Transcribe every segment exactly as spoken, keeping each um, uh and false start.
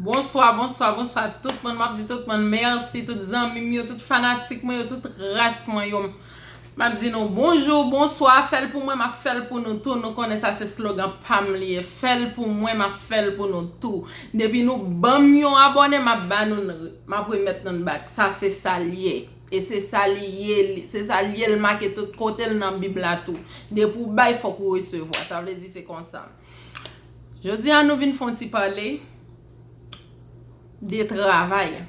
Bonswa, bonswa, bonswa tout moun. M ap di tout moun mèsi, tout zanmi m yo, tout fanatik mwen yo, tout ras mwen yo. M ap di nou bonjou, bonswa, fè l pou mwen, m ap fè l pou nou tou. Nou konnen sa se slogan pa m li ye. Fè l pou mwen, m ap fè l pou nou tou. Depi nou ban m yon abòne, m ap ba nou, m ap remèt nou l back. Sa se sa l ye. E se sa li ye, li- se sa l ye, l make tout kote l nan Bib la tou. Depi w bay, fòk ou resevwa. Sa vle di se konsa. Jodi a nou vin fè yon ti pale de travay.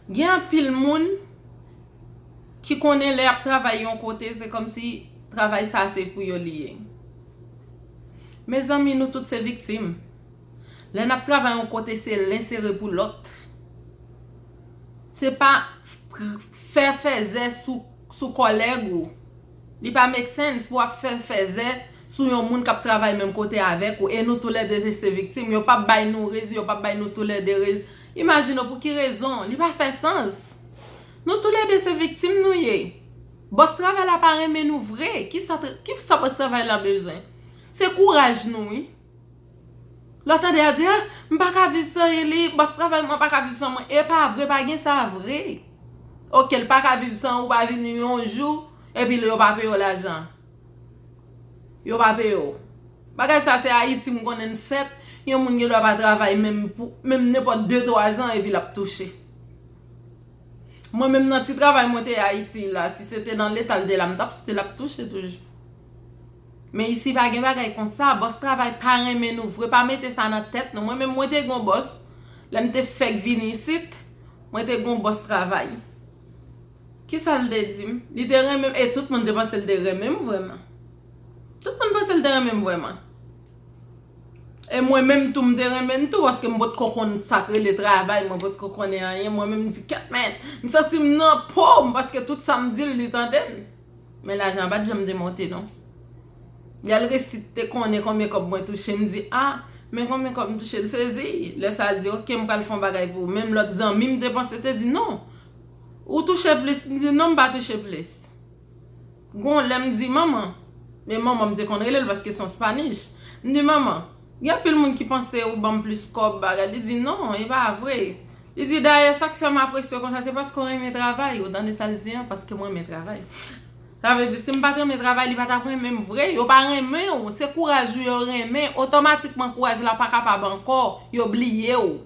Gen anpil moun ki konnen lè y ap travay yon kote, se kòmsi travay sa se pou yo li ye. Mezanmi, nou tout se viktim. Lè n ap travay yon kote, se len sere pou lòt. Se pa fè fèzè sou, sou kòlèg ou. Li pa make sense pou w ap fè fèzè sou yon moun k ap travay menm kote avèk ou. E nou toulède se viktim. Yo p ap bay nou rezi, yo p ap bay nou toulède rezi. Imajine w pou ki rezon. Li pa fè sans. Nou toulède se viktim nou ye. Bòs travay la pa renmen nou vre. Kisa, kisa bòs travay la bezwen? Se kouraj nou, wi. Lè w tande a di, "Ah, m pa ka viv san li, bòs travay mwen pa ka viv san mwen." E pa vre, pa gen sa vre. Oke, l pa ka viv san ou, pa vini yon jou, epi yo pa peye w lajan. Yo pa peye w. Bagay sa se Ayiti m konnen l fèt, yon moun gen dwa pa travay menm pou, menm nenpòt de twa zan epi l ap touche. Mwen menm nan ti travay mwen te Ayiti la, si se te nan leta l te la, m t ap still ap touche toujou. Men isi pa gen bagay konsa, bòs travay pa renmen nou vre, pa mete sa nan tèt nou. Mwen menm mwen te gon bòs, lè m te fèk vini isit, mwen te gon bòs travay. Kisa l te di m? Li te renmen m, e tout moun te panse l te renmen m vrèman. Tout moun panse l te renmen m vrèman. E mwen menm tou m te renmen l tou, paske m potko konn sa k rele travay, mwen potko konnen anyen. Mwen menm m di, "Kèt men, m santi m nan po m," paske tout sa m di l, li tande m. Men lajan pa t janm te monte non. Lè l resi te konnen konbyen kòb mwen touche, m di, "Ah, men konbyen kòb m touche," l sezi. Lè sa l di, "Oke, m pral fè yon bagay pou ou." Menm lòt zanmi m te panse te di, "Non, ou touche plis." M di, "Non, m pa touche plis." Gon lè m di manman, men manman m te konn rele l paske se yon Spanish. M di, "Manman, gen anpil moun ki panse ou ban m plis kòb, bagay." Li di, "Non, e pa vre." Li di, "Dayè, sa k fè m apresye w konsa, se paske w renmen travay." Ou tande sa l di an? "Paske m renmen travay." Sa vle di, si m pa t renmen travay, li pa t ap renmen m vre. Yo pa renmen w, se kouraj ou yo renmen. Otomatikman, kouraj la pa kapab ankò. Yo bliye w.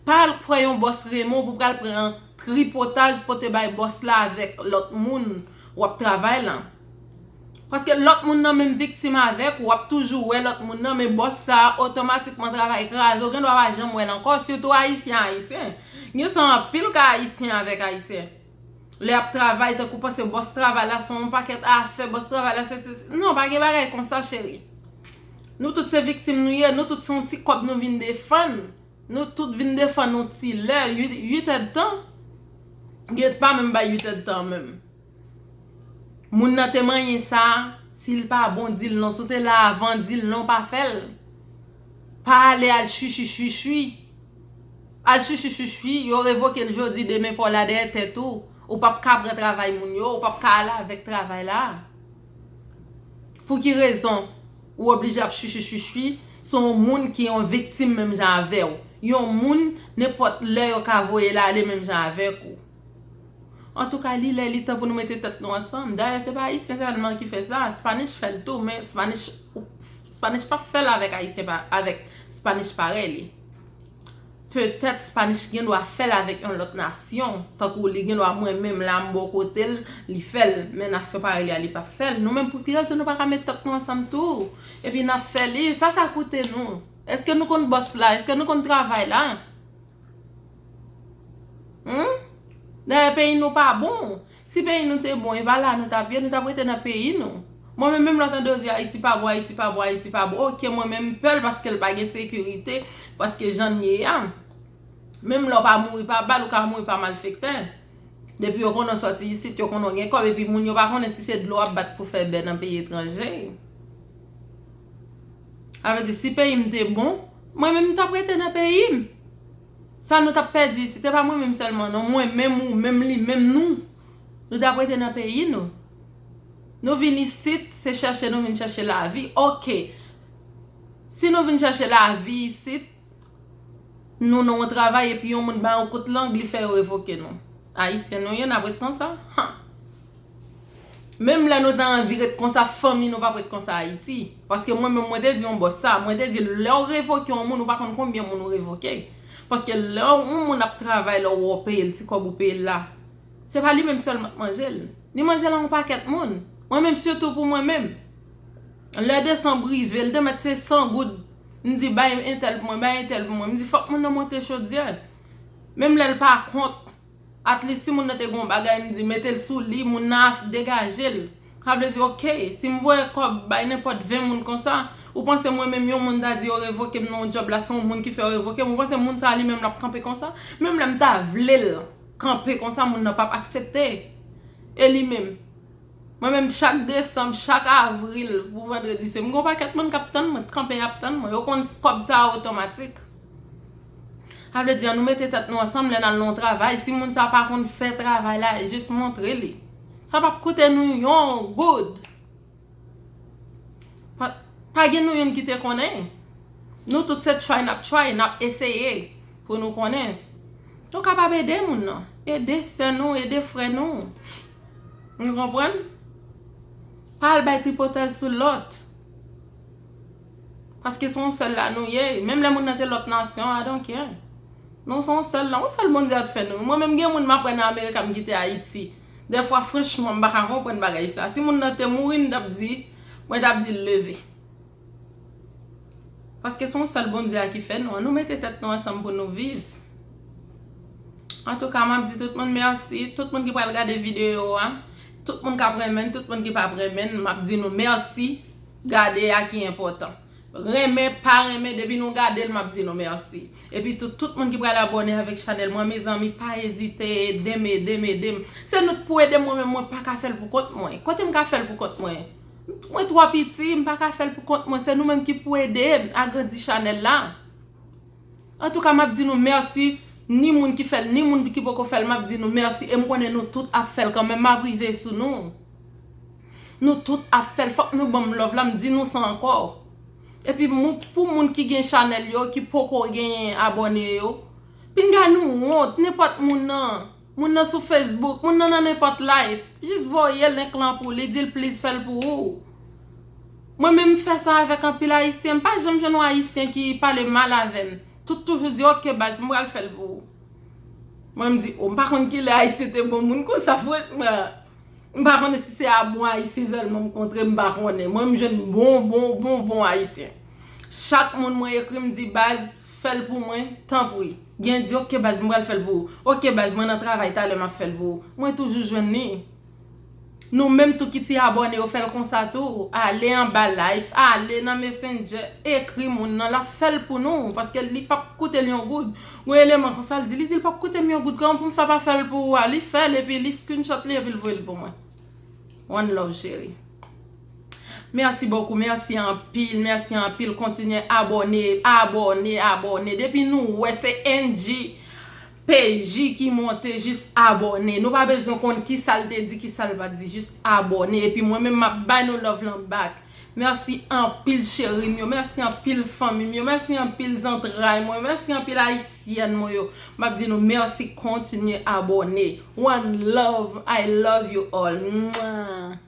Pa al kwè yon bòs renmen w pou pral pran tripotaj pote bay bòs la avèk lòt moun w ap travay la. Paske lòt moun nan menm viktim avèk ou, w ap toujou wè lòt moun nan, men bòs sa a otomatikman travay kraze, ou gen dwa pa janm wè l ankò, sitou ayisyen ayisyen. Gen sa anpil ka ayisyen avèk ayisyen. Lè y ap travay, tankou panse bòs travay la se yon pakèt afè, bòs travay la se, se, se, non, pa gen bagay konsa, cheri. Nou tout se viktim nou ye, nou tout se yon ti kòb nou vin defann. Nou tout vin defann yon ti lè, uit, uit èdtan. Gen pa menm bay uit èdtan menm. Moun nan te manyen sa, si l pa bon, di l non. Si w te la avan, di l non, pa fè l. Pa ale al chwichwi chwichwi. Al chwichwi chwichwi, yo revoke l jodi, demen pa w la dèyè tèt ou. Ou p ap ka pran travay moun yo, ou p ap ka ale avèk travay la. Pou ki rezon ou oblije ap chwichwi chwichwi sou yon moun ki yon viktim menm jan avè w? Yon moun, nenpòt lè yo ka voye l ale menm jan avèk ou. Antouka, li lè, li tan pou nou mete tèt nou ansanm. Dayè, se pa Ayisyen sèlman ki fè sa. Spanish fè l tou, men Spanish, Spanish p ap fè l avèk Ayisyen, pa, avèk Spanish parèy li. Petèt Spanish gen dwa fè l avèk yon lòt nasyon, tankou li gen dwa mwen menm la m bò kote l, li fè l, men nasyon parèy li a li p ap fè l. Nou menm pou ki rezon nou pa ka met tèt nou ansanm tou? Epi n ap fè li, sa sa koute nou? Èske nou konn bòs la? Èske nou konn travay la? Hmm? Dayè peyi nou pa bon. Si peyi nou te bon, e pa la nou t ap ye, nou t ap rete nan peyi nou. Mwen menm, menm lè w tande yo di Ayiti pa bon, Ayiti pa bon, Ayiti pa bon. Oke, mwen menm m pè l paske l pa gen sekirite, paske jan n ye a. Menm lè w pa mouri pa bal, ou ka mouri pa malfektè. Depi yo konnen w sòti isit, yo konnen w gen kòb, epi moun yo pa konnen si se dlo w ap bat pou fè bè nan peyi etranje. Sa vle di, si peyi m te bon, mwen menm m t ap rete nan peyi m. Sa nou t ap pèdi isit, e pa mwen menm sèlman non, mwen menm, ou menm, li menm, nou. Nou t ap rete nan peyi nou. Nou vin isit, se chèche nou vin chèche lavi. Oke. Si nou vin chèche lavi isit, nou nan yon travay epi yon moun ba yon kout lang, li fè yo revoke nou. Ayisyen nou ye, n ap ret konsa? Ha! Menm lè nou ta anvi ret konsa, fanmi nou p ap ret konsa Ayiti. Paske mwen menm, mwen te di yon bòs sa, mwen te di, lè w revoke yon moun, ou pa konn konbyen moun ou revoke. Paske lè yon moun ap travay, lè w wè w peye l ti kòb ou peye l la, se pa li menm sèlman k manje l. Li manje l a yon pakèt moun. Mwen menm, sitou pou mwen menm. Lè desanm rive, l te mèt se san goud. M di, bay entèl pou mwen, bay entèl pou mwen. M di, fòk moun nan monte chodyè. Menm lè l pa kont, at least si moun nan te gen yon bagay, m di, mete l sou li, moun nan ap degaje l. Sa vle di, oke, si m voye kòb bay nenpòt ven moun konsa, ou panse mwen menm yon moun ta di yo revoke m nan yon djòb la, se yon moun ki fè yo revoke m, ou panse moun sa a li menm l ap kanpe konsa? Menm lè m ta vle l kanpe konsa, moun nan p ap aksepte. E li menm? Mwen menm, chak desanm, chak avril, pou vandredi sen, m gen yon pakèt moun k ap tann mwen, k kanpe ap tann mwen. Yo konn kòb sa a otomatik. Sa vle di, ann nou mete tèt nou ansanm lè n al nan yon travay. Si moun sa a pa konn fè travay la, jis montre li. Sa p ap koute nou yon goud. Pa, pa gen nou youn ki te konnen. Nou tout se try n ap try, n ap eseye pou nou konnen. Nou kapab ede moun nan. Ede sè nou, ede frè nou. Nou konprann? Pa al bay tripotay sou lòt. Paske se yon sèl la nou ye. Menm lè moun nan te lòt nasyon, I don't care. Nou se yon sèl la, yon sèl Bondye a t fè nou. Mwen menm gen moun m ap wè nan Amerika, m kite Ayiti. Dèfwa, franchman, m pa ka konprann bagay sa. Si moun nan te mouri, m t ap di, mwen t ap di l leve. Paske se yon sèl Bondye a ki fè nou. Ann nou mete tèt nou ansanm pou nou viv. Antouka, m ap di tout moun mèsi. Tout moun ki pral gade videyo a, tout moun k ap renmen n, tout moun ki p ap renmen n, m ap di nou mèsi. Gade a ki enpòtan. Renmen, pa renmen, depi nou gade l, m ap di nou mèsi. Epi tou, tout moun ki pral abòne avèk chanèl mwen, mezanmi, pa ezite, ede m, ede m, ede m. Se nou k pou ede m, mwen menm, mwen pa ka fè l pou kont mwen. Kote m ka fè l pou kont mwen? Mwen twò piti, m pa ka fè l pou kont mwen. Se nou menm ki pou ede m agrandi chanèl la. Antouka, m ap di nou mèsi. Ni moun ki fè l, ni moun ki poko fè l, m ap di nou mèsi. E m konnen nou tout ap fè l kanmenm. M ap rive sou nou. Nou tout ap fè l. Fòk nou ban m love la. M di nou sa ankò. Epi, mou-, pou moun ki gen chanèl yo, ki poko genyen abòne yo, pinga nou wont, nenpòt moun nan. Moun nan sou Facebook, moun nan nan nenpòt live. Jis voye link lan pou li, di l please fè l pou ou. Mwen menm m fè sa avèk anpil Ayisyen, m pa janm jwenn yon Ayisyen ki pale mal avè m. Tout toujou di, "Ok, baz, m pral fè l pou ou." Mwen m di, "O, m pa konn kilè Ayisyen te bon moun konsa, franchman." M pa konnen si se a bon Ayisyen sèlman m kontre, m pa konnen. Mwen m jwenn bon, bon, bon, bon Ayisyen. Chak moun mwen ekri, m di, "Baz, fè l pou mwen, tanpri." Gen di, "Ok, baz, m pral fè l pou ou." "Ok, baz, mwen nan travay, talè m ap fè l pou ou." Mwen toujou jwenn li. Nou menm tou ki ti abòne yo, fè l konsa tou. Ale anba live, ale nan Messenger, ekri moun nan, l ap fè l pou nou, paske li p ap koute l yon goud. Gon eleman konsa, l di, li di l p ap koute m yon goud, kòman pou m fè pa fè l pou ou a? Li fè l, epi li screenshot li, epi l voye l pou mwen. One love, cheri. Mèsi bokou, mèsi anpil, mèsi anpil. Kontinye abòne, abòne, abòne. Depi nou wè se N G P J ki monte, jis abòne. Nou pa bezwen konn kisa l te di, kisa l pa t di, jis abòne. Epi mwen menm, m ap bay nou love lan back. Mèsi anpil, cheri m yo. Mèsi anpil, fanmi m yo. Mèsi anpil, zantray mwen. Mèsi anpil, ayisyèn mwen yo. M ap di nou mèsi, kontinye abòne. One love, I love you all. Mwah.